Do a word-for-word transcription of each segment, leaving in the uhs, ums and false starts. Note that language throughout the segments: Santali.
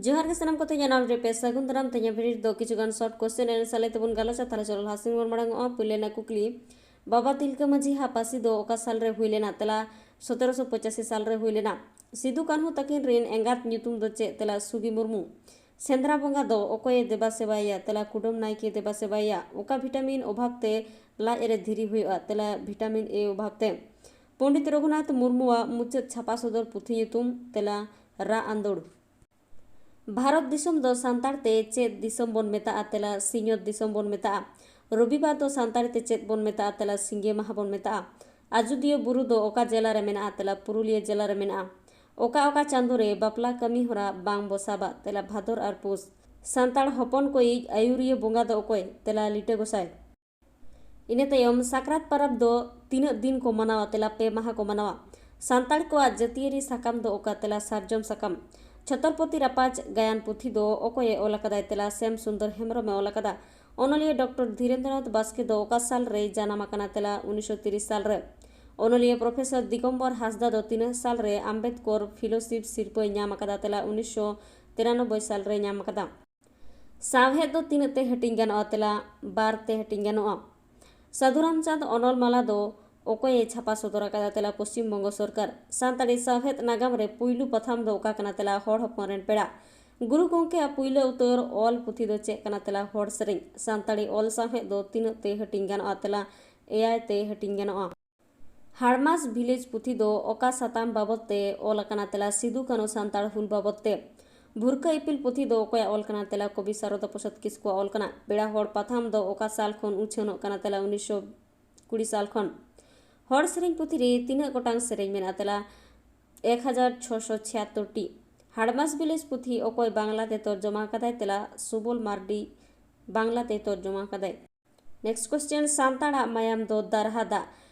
ᱡᱚᱦᱟᱨ ᱜᱮ ᱥᱟᱱᱟᱢ ᱠᱚᱛᱮ ᱧᱟᱱᱟᱣ ᱨᱮ ᱯᱮ ᱥᱟᱹᱜᱩᱱ ᱫᱟᱨᱟᱢ᱾ ᱛᱮᱦᱮᱧᱟᱜ ᱵᱷᱤᱰᱤᱭᱳ ᱫᱚ ᱠᱤᱪᱷᱩ ᱜᱟᱱ ᱥᱚᱨᱴ ᱠᱚᱥᱪᱮᱱ ᱮᱱᱥᱟᱨ ᱞᱟᱹᱭ ᱛᱮᱵᱚᱱ ᱜᱟᱞᱚᱪᱟ᱾ ᱛᱟᱦᱞᱮ ᱪᱚᱞᱚ ᱞᱟᱦᱟ ᱥᱮᱱ ᱵᱚᱱ ᱢᱟᱲᱟᱝ ᱚᱜᱼᱟ᱾ ᱯᱩᱭᱞᱩ ᱨᱮᱱᱟᱜ ᱠᱩᱠᱞᱤ, ᱵᱟᱵᱟ ᱛᱤᱞᱠᱟᱹ ᱢᱟᱹᱡᱷᱤ ᱦᱟᱜ ᱯᱟᱹᱥᱤ ᱫᱚ ᱚᱠᱟ ᱥᱟᱞ ᱨᱮ ᱦᱩᱭ ᱞᱮᱱᱟ? ᱛᱮᱞᱟ ᱥᱚᱛᱮᱨᱚᱥᱚ ᱯᱚᱸᱪᱟᱥᱤ ᱥᱟᱞ ᱨᱮ ᱦᱩᱭ ᱞᱮᱱᱟ᱾ ᱥᱤᱫᱩ ᱠᱟᱹᱱᱦᱩ ᱛᱟᱹᱠᱤᱱ ᱨᱮᱱ ᱮᱸᱜᱟᱛ ᱧᱩᱛᱩᱢ ᱫᱚ ᱪᱮᱫ? ᱛᱮᱞᱟ ᱥᱩᱜᱤ ᱢᱩᱨᱢᱩ᱾ ᱥᱮᱸᱫᱽᱨᱟ ᱵᱚᱸᱜᱟ ᱫᱚ ᱚᱠᱚᱭᱮ ᱫᱮᱵᱟ ᱥᱮᱵᱟᱭᱮᱭᱟ? ᱛᱮᱞᱟ ᱠᱩᱰᱟᱹᱢ ᱱᱟᱭᱠᱮ ᱫᱮᱵᱟ ᱥᱮᱵᱟᱭᱮᱭᱟ᱾ ᱚᱠᱟ ᱵᱷᱤᱴᱟᱢᱤᱱ ᱚᱵᱷᱟᱵ ᱛᱮ ᱞᱟᱡ ᱨᱮ ᱫᱷᱤᱨᱤ ᱦᱩᱭᱩᱜᱼᱟ? ᱛᱮᱞᱟ ᱵᱷᱤᱴᱟᱢᱤᱱ ᱮ ᱚᱵᱷᱟᱵ ᱛᱮ᱾ ᱯᱚᱸᱰᱤᱛ ᱨᱚᱜᱷᱩᱱᱟᱛᱷ ᱢᱩᱨᱢᱩᱣᱟᱜ ᱢᱩᱪᱟᱹᱫ ᱪᱷᱟᱯᱟ ᱥᱚᱫᱚᱨ ᱯᱩᱛᱷᱤ ᱧᱩᱛᱩᱢ? ᱛᱮᱞᱟ ᱨᱟᱜ ᱟᱸᱫᱳᱲ᱾ ᱵᱷᱟᱨᱚᱛ ᱫᱤᱥᱚᱢ ᱫᱚ ᱥᱟᱱᱛᱟᱲ ᱛᱮ ᱪᱮᱫ ᱫᱤᱥᱚᱢ ᱵᱚᱱ ᱢᱮᱛᱟᱜᱼᱟ? ᱛᱮᱞᱟ ᱥᱤᱧᱚᱛ ᱫᱤᱥᱚᱢ ᱵᱚᱱ ᱢᱮᱛᱟᱜᱼᱟ᱾ ᱨᱚᱵᱤᱵᱟᱨ ᱫᱚ ᱥᱟᱱᱛᱟᱲᱤ ᱛᱮ ᱪᱮᱫ ᱵᱚᱱ ᱢᱮᱛᱟᱜᱼᱟ? ᱛᱮᱞᱟ ᱥᱤᱸᱜᱮ ᱢᱟᱦᱟ ᱵᱚᱱ ᱢᱮᱛᱟᱜᱼᱟ᱾ ᱟᱡᱚᱫᱤᱭᱟᱹ ᱵᱩᱨᱩ ᱫᱚ ᱚᱠᱟ ᱡᱮᱞᱟ ᱨᱮ ᱢᱮᱱᱟᱜᱼᱟ? ᱛᱮᱞᱟ ᱯᱩᱨᱩᱞᱤᱭᱟᱹ ᱡᱮᱞᱟ ᱨᱮ ᱢᱮᱱᱟᱜᱼᱟ᱾ ᱚᱠᱟ ᱚᱠᱟ ᱪᱟᱸᱫᱳ ᱨᱮ ᱵᱟᱯᱞᱟ ᱠᱟᱹᱢᱤ ᱦᱚᱨᱟ ᱵᱟᱝ ᱵᱚ ᱥᱟᱵᱟ? ᱛᱮᱞᱟ ᱵᱷᱟᱫᱚᱨ ᱟᱨ ᱯᱩᱥ᱾ ᱥᱟᱱᱛᱟᱲ ᱦᱚᱯᱚᱱ ᱠᱚᱭᱤᱡ ᱟᱹᱭᱩᱨᱤᱭᱟᱹ ᱵᱚᱸᱜᱟ ᱫᱚ ᱚᱠᱚᱭ? ᱛᱮᱞᱟ ᱞᱤᱴᱟᱹ ᱜᱚᱸᱥᱟᱭ᱾ ᱤᱱᱟᱹ ᱛᱟᱭᱚᱢ ᱥᱟᱠᱨᱟᱛ ᱯᱚᱨᱚᱵᱽ ᱫᱚ ᱛᱤᱱᱟᱹᱜ ᱫᱤᱱ ᱠᱚ ᱢᱟᱱᱟᱣᱟ? ᱛᱮᱞᱟ ᱯᱮ ᱢᱟᱦᱟ ᱠᱚ ᱢᱟᱱᱟᱣᱟ᱾ ᱥᱟᱱᱛᱟᱲ ᱠᱚᱣᱟᱜ ᱡᱟᱹᱛᱤᱭᱟᱹᱨᱤ ᱥᱟᱠᱟᱢ ᱫᱚ ᱚᱠᱟ? ᱛᱮᱞᱟ ᱥᱟᱨᱡᱚᱢ ᱥᱟᱠᱟᱢ᱾ ᱪᱷᱚᱛᱨᱚᱯᱚᱛᱤ ᱨᱟᱯᱟᱡᱽ ᱜᱟᱭᱟᱱ ᱯᱩᱛᱷᱤ ᱫᱚ ᱚᱠᱚᱭᱮ ᱚᱞ ᱟᱠᱟᱫᱟᱭ? ᱛᱮᱞᱟ ᱥᱮᱢ ᱥᱩᱱᱫᱚᱨ ᱦᱮᱢᱵᱨᱚᱢᱮ ᱚᱞ ᱟᱠᱟᱫᱟ᱾ ᱚᱱᱚᱞᱤᱭᱟᱹ ᱰᱚᱠᱴᱚᱨ ᱫᱷᱤᱨᱮᱱᱫᱨᱚᱱᱟᱛᱷ ᱵᱟᱥᱠᱮ ᱫᱚ ᱚᱠᱟ ᱥᱟᱞ ᱨᱮᱭ ᱡᱟᱱᱟᱢ ᱟᱠᱟᱱᱟ? ᱛᱮᱞᱟ ᱩᱱᱤᱥᱥᱚ ᱛᱤᱨᱤᱥ ᱥᱟᱞ ᱨᱮ᱾ ᱚᱱᱚᱞᱤᱭᱟᱹ ᱯᱨᱚᱯᱷᱮᱥᱚᱨ ᱫᱤᱜᱚᱢᱵᱚᱨ ᱦᱟᱸᱥᱫᱟ ᱫᱚ ᱛᱤᱱᱟᱹᱜ ᱥᱟᱞ ᱨᱮ ᱟᱢᱵᱮᱫᱠᱚᱨ ᱯᱷᱮᱞᱳᱥᱤᱯ ᱥᱤᱨᱯᱟᱹᱭ ᱧᱟᱢ ᱟᱠᱟᱫᱟ? ᱛᱮᱞᱟ ᱩᱱᱤᱥᱥᱚ ᱛᱤᱨᱟᱱᱚᱵᱵᱳᱭ ᱥᱟᱞ ᱨᱮ ᱧᱟᱢ ᱟᱠᱟᱫᱟ᱾ ᱥᱟᱶᱦᱮᱫ ᱫᱚ ᱛᱤᱱᱟᱹᱜ ᱛᱮ ᱦᱟᱹᱴᱤᱧ ᱜᱟᱱᱚᱜᱼᱟ? ᱛᱮᱞᱟ ᱵᱟᱨ ᱛᱮ ᱦᱟᱹᱴᱤᱧ ᱜᱟᱱᱚᱜᱼᱟ᱾ ᱥᱟᱹᱫᱷᱩ ᱨᱟᱢᱪᱟᱸᱫᱽ ᱚᱱᱚᱞ ᱢᱟᱞᱟ ᱫᱚ ᱚᱠᱚᱭᱮ ᱪᱷᱟᱯᱟ ᱥᱚᱫᱚᱨ ᱟᱠᱟᱫᱟ? ᱛᱮᱞᱟ ᱯᱚᱥᱪᱤᱢ ᱵᱚᱝᱜᱚ ᱥᱚᱨᱠᱟᱨ᱾ ᱥᱟᱱᱛᱟᱲᱤ ᱥᱟᱶᱦᱮᱫ ᱱᱟᱜᱟᱢ ᱨᱮ ᱯᱩᱭᱞᱩ ᱯᱟᱛᱷᱟᱢ ᱫᱚ ᱚᱠᱟ ᱠᱟᱱᱟ? ᱛᱮᱞᱟ ᱦᱚᱲ ᱦᱚᱯᱚᱱ ᱨᱮᱱ ᱯᱮᱲᱟ᱾ ᱜᱩᱨᱩ ᱜᱚᱢᱠᱮᱭᱟᱜ ᱯᱩᱭᱞᱩ ᱩᱛᱟᱹᱨ ᱚᱞ ᱯᱩᱛᱷᱤ ᱫᱚ ᱪᱮᱫ ᱠᱟᱱᱟ? ᱛᱮᱞᱟ ᱦᱚᱲ ᱥᱮᱨᱮᱧ᱾ ᱥᱟᱱᱛᱟᱲᱤ ᱚᱞ ᱥᱟᱶᱦᱮᱫ ᱫᱚ ᱛᱤᱱᱟᱹᱜ ᱛᱮ ᱦᱟᱹᱴᱤᱧ ᱜᱟᱱᱚᱜᱼᱟ? ᱛᱮᱞᱟ ᱮᱭᱟᱭ ᱛᱮ ᱦᱟᱹᱴᱤᱧ ᱜᱟᱱᱚᱜᱼᱟ᱾ ᱦᱟᱲᱢᱟᱥ ᱵᱷᱤᱞᱮᱡᱽ ᱯᱩᱛᱷᱤ ᱫᱚ ᱚᱠᱟ ᱥᱟᱛᱟᱢ ᱵᱟᱵᱚᱛ ᱛᱮ ᱚᱞ ᱟᱠᱟᱱᱟ? ᱛᱮᱞᱟ ᱥᱤᱫᱩ ᱠᱟᱹᱱᱦᱩ ᱥᱟᱱᱛᱟᱲ ᱦᱩᱞ ᱵᱟᱵᱚᱛ ᱛᱮ᱾ ᱵᱷᱩᱨᱠᱟᱹ ᱤᱯᱤᱞ ᱯᱩᱛᱷᱤ ᱫᱚ ᱚᱠᱚᱭᱟᱜ ᱚᱞ ᱠᱟᱱᱟ? ᱛᱮᱞᱟ ᱠᱚᱵᱤ ᱥᱟᱨᱚᱫᱟ ᱯᱨᱚᱥᱟᱫᱽ ᱠᱤᱥᱠᱩᱣᱟᱜ ᱚᱞ ᱠᱟᱱᱟ᱾ ᱯᱮᱲᱟ ᱦᱚᱲ ᱯᱟᱛᱷᱟᱢ ᱫᱚ ᱚᱠᱟ ᱥᱟᱞ ᱠᱷᱚᱱ ᱩᱪᱷᱟᱹᱱᱚᱜ ᱠᱟᱱᱟ? ᱛᱮᱞᱟ ᱩᱱᱤᱥᱥᱚ ᱠᱩᱲᱤ ᱥᱟᱞ ᱠᱷᱚᱱ᱾ ᱦᱚᱲ ᱥᱮᱨᱮᱧ ᱯᱩᱛᱷᱤ ᱨᱮ ᱛᱤᱱᱟᱹᱜ ᱜᱚᱴᱟᱝ ᱥᱮᱨᱮᱧ ᱢᱮᱱᱟᱜᱼᱟ? ᱛᱮᱞᱟ ᱮᱠ ᱦᱟᱡᱟᱨ ᱪᱷᱚᱥᱚ ᱪᱷᱤᱭᱟᱛᱛᱳᱨ ᱴᱤ᱾ ᱦᱟᱲᱢᱟᱥ ᱵᱷᱤᱞᱮᱡᱽ ᱯᱩᱛᱷᱤ ᱚᱠᱚᱭ ᱵᱟᱝᱞᱟ ᱛᱮ ᱛᱚᱨᱡᱚᱢᱟ ᱟᱠᱟᱫᱟᱭ? ᱛᱮᱞᱟ ᱥᱩᱵᱚᱞ ᱢᱟᱨᱰᱤ ᱵᱟᱝᱞᱟ ᱛᱮ ᱛᱚᱨᱡᱚᱢᱟ ᱟᱠᱟᱫᱟᱭ᱾ ᱱᱮᱠᱥᱴ ᱠᱚᱥᱪᱮᱱ, ᱥᱟᱱᱛᱟᱲᱟᱜ ᱢᱟᱭᱟᱢ ᱫᱚ ᱫᱟᱨᱦᱟ ᱫᱟᱜ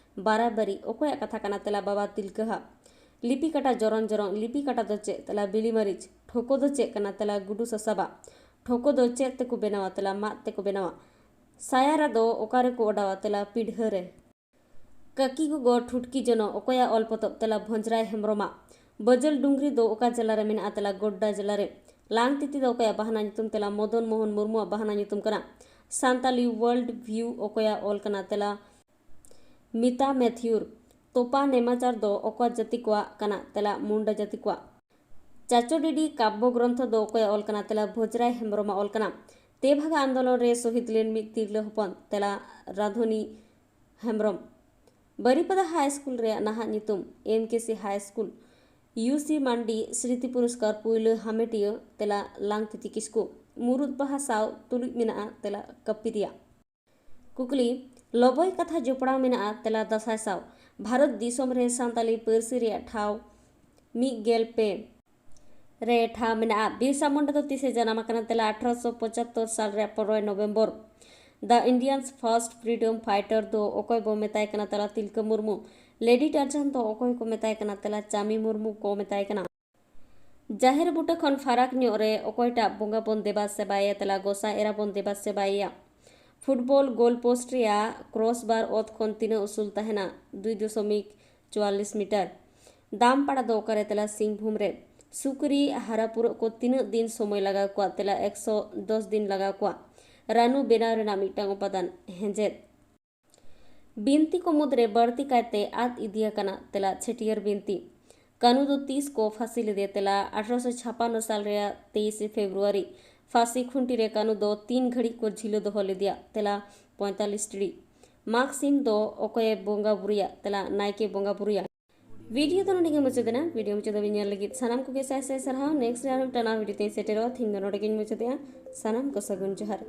ᱵᱟᱨᱟᱵᱟᱨᱤ ᱚᱠᱚᱭᱟᱜ ᱠᱟᱛᱷᱟ ᱠᱟᱱᱟ? ᱛᱮᱞᱟ ᱵᱟᱵᱟ ᱛᱤᱞᱠᱟᱹᱦᱟᱜ᱾ ᱞᱤᱯᱤ ᱠᱟᱴᱟ ᱡᱚᱨᱚᱱ ᱡᱚᱨᱚᱱ, ᱞᱤᱯᱤ ᱠᱟᱴᱟ ᱫᱚ ᱪᱮᱫ? ᱛᱮᱞᱟ ᱵᱤᱞᱤ ᱢᱟᱹᱨᱤᱪ᱾ ᱴᱷᱳᱠᱳ ᱫᱚ ᱪᱮᱫ ᱠᱟᱱᱟ? ᱛᱮᱞᱟ ᱜᱩᱰᱩ ᱥᱟᱥᱟᱵᱟ᱾ ᱴᱷᱳᱠᱳ ᱫᱚ ᱪᱮᱫ ᱛᱮᱠᱚ ᱵᱮᱱᱟᱣᱟ? ᱛᱮᱞᱟ ᱢᱟᱫ ᱛᱮᱠᱚ ᱵᱮᱱᱟᱣᱟ᱾ ᱥᱟᱭᱟᱨᱟ ᱫᱚ ᱚᱠᱟ ᱨᱮᱠᱚ ᱚᱰᱟᱣᱟ? ᱛᱮᱞᱟ ᱯᱤᱰᱷᱟᱹ ᱨᱮ᱾ ᱠᱟᱹᱠᱤ ᱜᱚᱜᱚ ᱴᱷᱩᱴᱠᱤ ᱡᱚᱱᱚᱜ ᱚᱠᱚᱭᱟᱜ ᱚᱞ ᱯᱚᱛᱚᱵ? ᱛᱮᱞᱟ ᱵᱷᱚᱸᱡᱽᱨᱟᱭ ᱦᱮᱢᱵᱨᱚᱢᱟᱜ᱾ ᱵᱟᱹᱡᱟᱹᱞ ᱰᱩᱝᱨᱤ ᱫᱚ ᱚᱠᱟ ᱡᱮᱞᱟ ᱨᱮ ᱢᱮᱱᱟᱜᱼᱟ? ᱛᱮᱞᱟ ᱜᱳᱰᱰᱟ ᱡᱮᱞᱟ ᱨᱮ᱾ ᱞᱟᱝᱛᱤᱛᱤ ᱫᱚ ᱚᱠᱚᱭᱟᱜ ᱵᱟᱦᱱᱟ ᱧᱩᱛᱩᱢ? ᱛᱮᱞᱟ ᱢᱚᱫᱚᱱ ᱢᱳᱦᱚᱱ ᱢᱩᱨᱢᱩᱣᱟᱜ ᱵᱟᱦᱱᱟ ᱧᱩᱛᱩᱢ ᱠᱟᱱᱟ᱾ ᱥᱟᱱᱛᱟᱞᱤ ᱣᱟᱨᱞᱰ ᱵᱷᱤᱭᱩ ᱚᱠᱚᱭᱟᱜ ᱚᱞ ᱠᱟᱱᱟ? ᱛᱮᱞᱟ ᱢᱤᱛᱟ ᱢᱮᱛᱷᱤᱭᱩᱨ᱾ ᱛᱚᱯᱟ ᱱᱮᱢᱟᱪᱟᱨ ᱫᱚ ᱚᱠᱟ ᱡᱟᱹᱛᱤ ᱠᱚᱣᱟᱜ ᱠᱟᱱᱟ? ᱛᱮᱞᱟ ᱢᱩᱱᱰᱟ ᱡᱟᱹᱛᱤ ᱠᱚᱣᱟᱜ᱾ ᱪᱟᱪᱚᱰᱤᱰᱤ ᱠᱟᱵᱵᱚ ᱜᱨᱚᱱᱛᱷᱚ ᱫᱚ ᱚᱠᱚᱭᱟᱜ ᱚᱞ ᱠᱟᱱᱟ? ᱛᱮᱞᱟ ᱵᱷᱚᱡᱽᱨᱟᱭ ᱦᱮᱢᱵᱨᱚᱢᱟᱜ ᱚᱞ ᱠᱟᱱᱟ᱾ ᱛᱮᱵᱷᱟᱜᱟ ᱟᱱᱫᱳᱞᱚᱱ ᱨᱮ ᱥᱚᱦᱤᱫ ᱞᱮᱱ ᱢᱤᱫ ᱛᱤᱨᱞᱟᱹ ᱦᱚᱯᱚᱱ᱾ ᱛᱮᱞᱟ ᱨᱟᱫᱷᱩᱱᱤ ᱦᱮᱢᱵᱨᱚᱢ᱾ ᱵᱟᱨᱤᱯᱟᱫᱟ ᱦᱟᱭ ᱥᱠᱩᱞ ᱨᱮᱭᱟᱜ ᱱᱟᱦᱟᱜ ᱧᱩᱛᱩᱢ ᱮᱢ ᱠᱮ ᱥᱤ ᱦᱟᱭ ᱥᱠᱩᱞ᱾ ᱭᱩ ᱥᱤ ᱢᱟᱱᱰᱤ ᱥᱨᱤᱛᱤ ᱯᱩᱨᱚᱥᱠᱟᱨ ᱯᱩᱭᱞᱟᱹ ᱦᱟᱢᱮᱴᱤᱭᱟᱹ᱾ ᱛᱮᱞᱟ ᱞᱟᱝᱛᱤᱛᱤ ᱠᱤᱥᱠᱩ᱾ ᱢᱩᱨᱩᱫ ᱵᱟᱦᱟ ᱥᱟᱶ ᱛᱩᱞᱩᱡ ᱢᱮᱱᱟᱜᱼᱟ᱾ ᱛᱮᱞᱟ ᱠᱟᱹᱯᱤᱨᱤᱭᱟ᱾ ᱠᱩᱠᱞᱤ, ᱞᱚᱵᱚᱭ ᱠᱟᱛᱷᱟ ᱡᱚᱯᱲᱟᱣ ᱢᱮᱱᱟᱜᱼᱟ᱾ ᱛᱮᱞᱟ ᱫᱟᱸᱥᱟᱭ ᱥᱟᱶ᱾ ᱵᱷᱟᱨᱚᱛ ᱫᱤᱥᱚᱢ ᱨᱮ ᱥᱟᱱᱛᱟᱞᱤ ᱯᱟᱹᱨᱥᱤ ᱨᱮᱭᱟᱜ ᱴᱷᱟᱶ ᱢᱤᱫ ᱜᱮᱞ ᱯᱮ ᱨᱮ ᱴᱷᱟᱶ ᱢᱮᱱᱟᱜᱼᱟ᱾ ᱵᱤᱨᱥᱟ ᱢᱩᱱᱰᱟ ᱫᱚ ᱛᱤᱥᱮ ᱡᱟᱱᱟᱢ ᱟᱠᱟᱱᱟ? ᱛᱮᱞᱟ ᱟᱴᱷᱨᱚᱥᱚ ᱯᱚᱸᱪᱟᱛᱛᱳᱨ ᱥᱟᱞ ᱨᱮᱭᱟᱜ ᱯᱚᱱᱨᱚᱭ November. The Indians First Freedom Fighter ᱫᱚ ᱚᱠᱚᱭ ᱵᱚ ᱢᱮᱛᱟᱭ ᱠᱟᱱᱟ? ᱛᱮᱞᱟ ᱛᱤᱞᱠᱟᱹ ᱢᱩᱨᱢᱩ᱾ ᱞᱮᱰᱤ ᱴᱟᱨᱡᱟᱱ ᱫᱚ ᱚᱠᱚᱭ ᱠᱚ ᱢᱮᱛᱟᱭ ᱠᱟᱱᱟ? ᱛᱮᱞᱟ ᱪᱟᱢᱤ ᱢᱩᱨᱢᱩ ᱠᱚ ᱢᱮᱛᱟᱭ ᱠᱟᱱᱟ᱾ ᱡᱟᱦᱮᱨ ᱵᱩᱴᱟᱹ ᱠᱷᱚᱱ ᱯᱷᱟᱨᱟᱠ ᱧᱚᱜ ᱨᱮ ᱚᱠᱚᱭᱴᱟᱜ ᱵᱚᱸᱜᱟ ᱵᱚᱱ ᱫᱮᱵᱟ ᱥᱮᱵᱟᱭᱮᱭᱟ? ᱛᱮᱞᱟ ᱜᱚᱸᱥᱟᱭ ᱮᱨᱟ ᱵᱚᱱ ᱫᱮᱵᱟ ᱥᱮᱵᱟᱭᱮᱭᱟ᱾ ᱯᱷᱩᱴᱵᱚᱞ ᱜᱳᱞ ᱯᱳᱥᱴ ᱨᱮᱭᱟᱜ ᱠᱨᱚᱥ ᱵᱟᱨ ᱚᱛ ᱠᱷᱚᱱ ᱛᱤᱱᱟᱹᱜ ᱩᱥᱩᱞ ᱛᱟᱦᱮᱱᱟ? ᱫᱩᱭ ᱫᱚᱥᱚᱢᱤᱠ ᱪᱩᱣᱟᱞᱞᱤᱥ ᱢᱤᱴᱟᱨ᱾ ᱫᱟᱢᱯᱟᱲᱟ ᱫᱚ ᱚᱠᱟᱨᱮ? ᱛᱮᱞᱟ ᱥᱤᱝᱵᱷᱩᱢ ᱨᱮ᱾ ᱥᱩᱠᱨᱤ ᱦᱟᱨᱟ ᱯᱩᱨᱟᱹᱜ ᱠᱚ ᱛᱤᱱᱟᱹᱜ ᱫᱤᱱ ᱥᱚᱢᱚᱭ ᱞᱟᱜᱟᱣ ᱠᱚᱣᱟ? ᱛᱮᱞᱟ ᱮᱠᱥᱚ ᱫᱚᱥ ᱫᱤᱱ ᱞᱟᱜᱟᱣ ᱠᱚᱣᱟ᱾ ᱨᱟᱱᱩ ᱵᱮᱱᱟᱣ ᱨᱮᱱᱟᱜ ᱢᱤᱫᱴᱟᱝ ᱩᱯᱟᱫᱟᱱ ᱦᱮᱸᱡᱮᱫ᱾ ᱵᱤᱱᱛᱤ ᱠᱚ ᱢᱩᱫᱽᱨᱮ ᱵᱟᱹᱲᱛᱤ ᱠᱟᱭᱛᱮ ᱟᱫ ᱤᱫᱤ ᱟᱠᱟᱱᱟ᱾ ᱛᱮᱞᱟ ᱪᱷᱟᱹᱴᱭᱟᱹᱨ ᱵᱤᱱᱛᱤ᱾ ᱠᱟᱹᱱᱩ ᱫᱚ ᱛᱤᱥ ᱠᱚ ᱯᱷᱟᱸᱥᱤ ᱞᱮᱫᱮᱭᱟ? ᱛᱮᱞᱟ ᱟᱴᱷᱨᱚᱥᱚ ᱪᱷᱟᱯᱟᱱᱱᱚ ᱥᱟᱞ ᱨᱮᱭᱟᱜ ᱛᱮᱭᱤᱥᱮ ᱯᱷᱮᱵᱽᱨᱩᱣᱟᱨᱤ᱾ ᱯᱷᱟᱸᱥᱤ ᱠᱷᱩᱱᱴᱤ ᱨᱮ ᱠᱟᱹᱱᱩ ᱫᱚ ᱛᱤᱱ ᱜᱷᱟᱹᱲᱤᱡ ᱠᱚ ᱡᱷᱤᱞᱟᱹ ᱫᱚᱦᱚ ᱞᱮᱫᱮᱭᱟ? ᱛᱮᱞᱟ ᱯᱚᱸᱭᱛᱟᱞᱞᱤᱥ ᱴᱤᱲᱤᱡ᱾ ᱢᱟᱜᱽ ᱥᱤᱢ ᱫᱚ ᱚᱠᱚᱭᱮ ᱵᱚᱸᱜᱟ ᱵᱩᱨᱩᱭᱟ? ᱛᱮᱞᱟ ᱱᱟᱭᱠᱮ ᱵᱚᱸᱜᱟ ᱵᱩᱨᱩᱭᱟ᱾ ᱵᱷᱤᱰᱤᱭᱳ ᱫᱚ ᱱᱚᱰᱮ ᱜᱮ ᱢᱩᱪᱟᱹᱫ ᱮᱱᱟ᱾ ᱵᱷᱤᱰᱤᱭᱳ ᱢᱩᱪᱟᱹᱫ ᱫᱷᱟᱹᱵᱤᱡ ᱧᱮᱞ ᱞᱟᱹᱜᱤᱫ ᱥᱟᱱᱟᱢ ᱠᱚᱜᱮ ᱥᱟᱭ ᱥᱟᱭ ᱥᱟᱨᱦᱟᱣ᱾ ᱱᱮᱠᱥᱴ ᱨᱮ ᱟᱨ ᱢᱤᱫᱴᱟᱝ ᱱᱟᱣᱟ ᱵᱷᱤᱰᱤᱭᱳ ᱛᱮᱧ ᱥᱮᱴᱮᱨᱚᱜᱼᱟ᱾ ᱛᱮᱦᱮᱧ ᱫᱚ ᱱᱚᱰᱮ ᱜᱮᱧ ᱢᱩᱪᱟᱹᱫᱮᱜᱼᱟ᱾ ᱥᱟᱱᱟᱢ ᱠᱚ ᱥᱟᱹᱜᱩᱱ ᱡᱚᱦᱟᱨ᱾